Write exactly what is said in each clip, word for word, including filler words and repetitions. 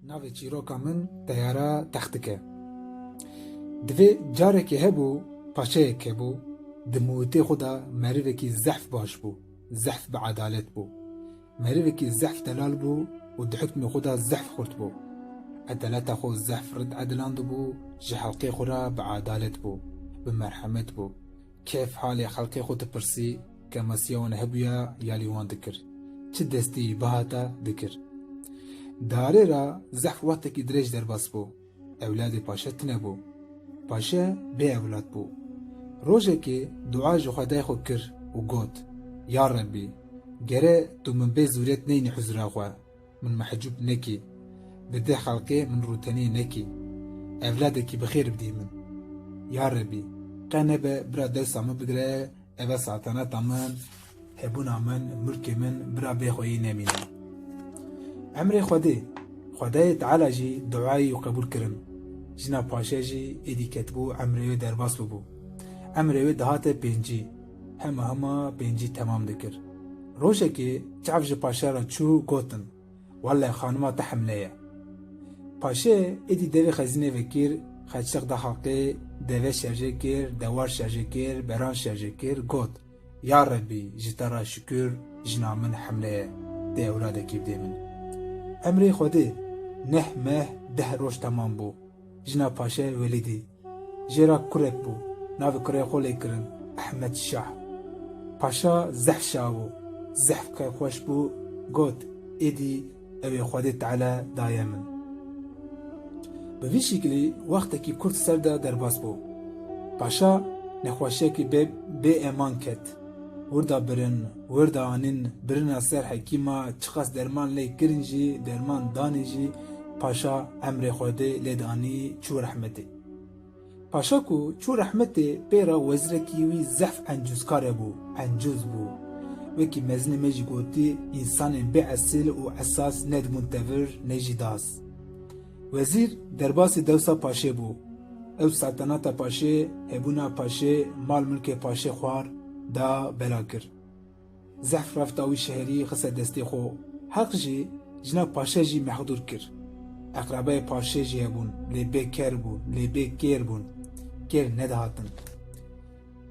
Navê çîroka min Teyara Textik e. Divê carekê hebû, paşeyek hebû, di muhîtê xwe de merivekî zehf baş bû, zehf bi edalet bû. Merivekî zehf delal bû û di hukmê xwe de zehf xurt bû. Edaleta xwe zehf rid edilandibû, ji xelkê xwe re bi edalet bû, bi merhemet bû. Kêf halê xelkê xwe dipirsî, kemasiya wan hebûya ya lê wan dikir. Çi destî bihata dikir. Darê re zehf wextekî dirêj derbas bû. Ewladê paşe tune bû. Paşe bê ewlad bû. Rojekê dua ji Xwedayê xwe kir û got, Ya Rebbî, gere tu min bê zûret neynî huzura xwe, min mehcûb nekî, bi deh xelkê min rûtenî nekî, evladekî bi xêr bidî min. Ya Rebbî, qe nebe bira dewsa min bigire, eve saltanata min, hebûna min, mulkê min bira bê xweyî nemîne. Emrê Xwedê, Xwedayê Teala jî duayê wî qebûl kirin. Jina paşe jî êdî ketibû emrê wê derbas bibû. Emrê wê dihate pêncî, hema hema pêncî temam dikir. Rojekê çav ji paşe re çû, gotin, Welle xanima te hemle ye. Paşê êdî devê xezînê vekir, xeçliq da xelkê, deve şerjê kir, dewar şerjê kir, beran şerjê kir, got, Ya Rebbî, ji te re şukir, jina min hemle ye, dê ewladekî bidê min. Emrê Xwedê, neh meh, deh roj temam bû. Jina paşe welîdî. Jê re kurek bû. Navê kurê xwe lê kirin Ehmed Şah. Paşa zehf şa bû. Zehf keyfxweş bû. Got, Êdî ew ê Xwedê Teala daye min. Bi vî şiklî wextekî kurt ser de derbas bû. Paşa nexweşiyekî bê, bê eman ket. Wirda birin, wirda anîn, birina ser hekîma, çiqas derman lê kirin jî, derman danê jî, paşa emrê Xwedê lê danî çû rehmetê. Paşa ku çû rehmetê, pê re wezirekî wî zehf encûzkar hebû, encûz bû. Wekî mezinê me jî gotî, însanên bê esil û esas nedibûn tevir, ne jî das. Wezîr derbasî dewsa paşê bû. Ew saltanata paşê, hebûna paşê, mal milkê paşê xwar, da bela kir. Zehf refta wî şehrî xise destê xwe. Heq jî jina paşe jî mexdûr kir. Eqrebayê paşê jî hebûn, lê bê ker bûn, lê bê kêr bûn. Kêr nedihatin.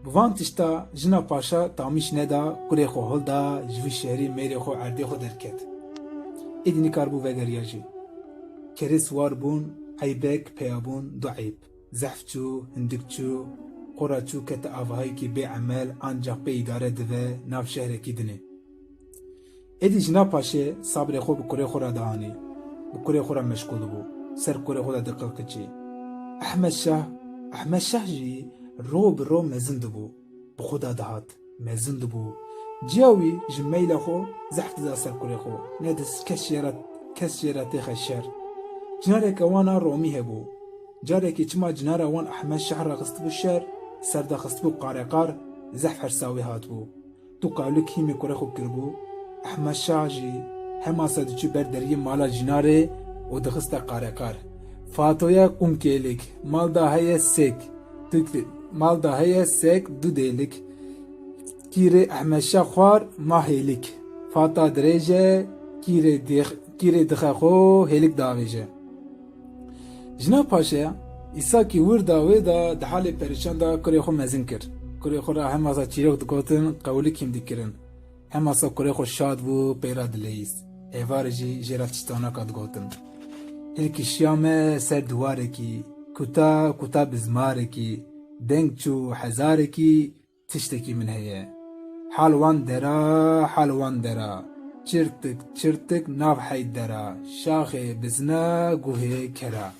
Bi van tişta jina paşa tamîş neda, kurê xwe hilda, ji vî şehrî mêrê xwe erdê xwe derket. Êdî nikarbû vegeriya jî. Kerê siwar bûn, eybek peya bûn, du eyb. Zehf çû, hindik çû, xwe re çû kete avahiyekî bê emel, ancax pê îdare dive nav şehrekî dinê. Êdî jina paşê sabrê xwe bi kurê xwe re dianî, bi kurê xwe re meşgûl dibû, ser kurê xwe de diqilqiçî. Ehmed Şah, Ehmed Şah jî ro bi ro mezin dibû, bi xwe de dihat. Mezin dibû. Ciya wî ji meyla xwe zehf dida ser kurê xwe. Nedis kes jê re, kes jê re têxe şer. Cinareke wan a Romî hebû. Carekê çima cinara wan Ehmed Şah re xistibû şer, ser de xistibû qareqar, zehf hersa wê hatibû. Tu qewlik hîmê kurê xwe kiribû. Ehmed Şah jî hema se diçû ber deriyê mala cinarê û dixiste qareqar. Fatoya Qumkêlik, mal da heye sêk. Tu ki-, mal da heye sêk du dêlik. Kîrê Ehmed Şah xwar ma hêlik. Fata dirêj e, kîrê dix-, kîrê dixe xwe hêlik davêje. Jina paşe, îsakî wir da wê da di halê perişan da kurê xwe mezin kir. Kurê xwe ra hema za çîrok digotin, qewlikîm dikirin. Hema sa kurê xwe şad bû, pê ra dileyîst. Êvarê jî jê ra tiştanaka digotin. Hilkişiya me ser diwarekî, kuta, kuta bizmarekî, deng çû hezarekî, tiştekî min heye. Hal wan dera, hal wan dera. Çirtik, çirtik nav hey dera. Şaxê bizna, guhê kera.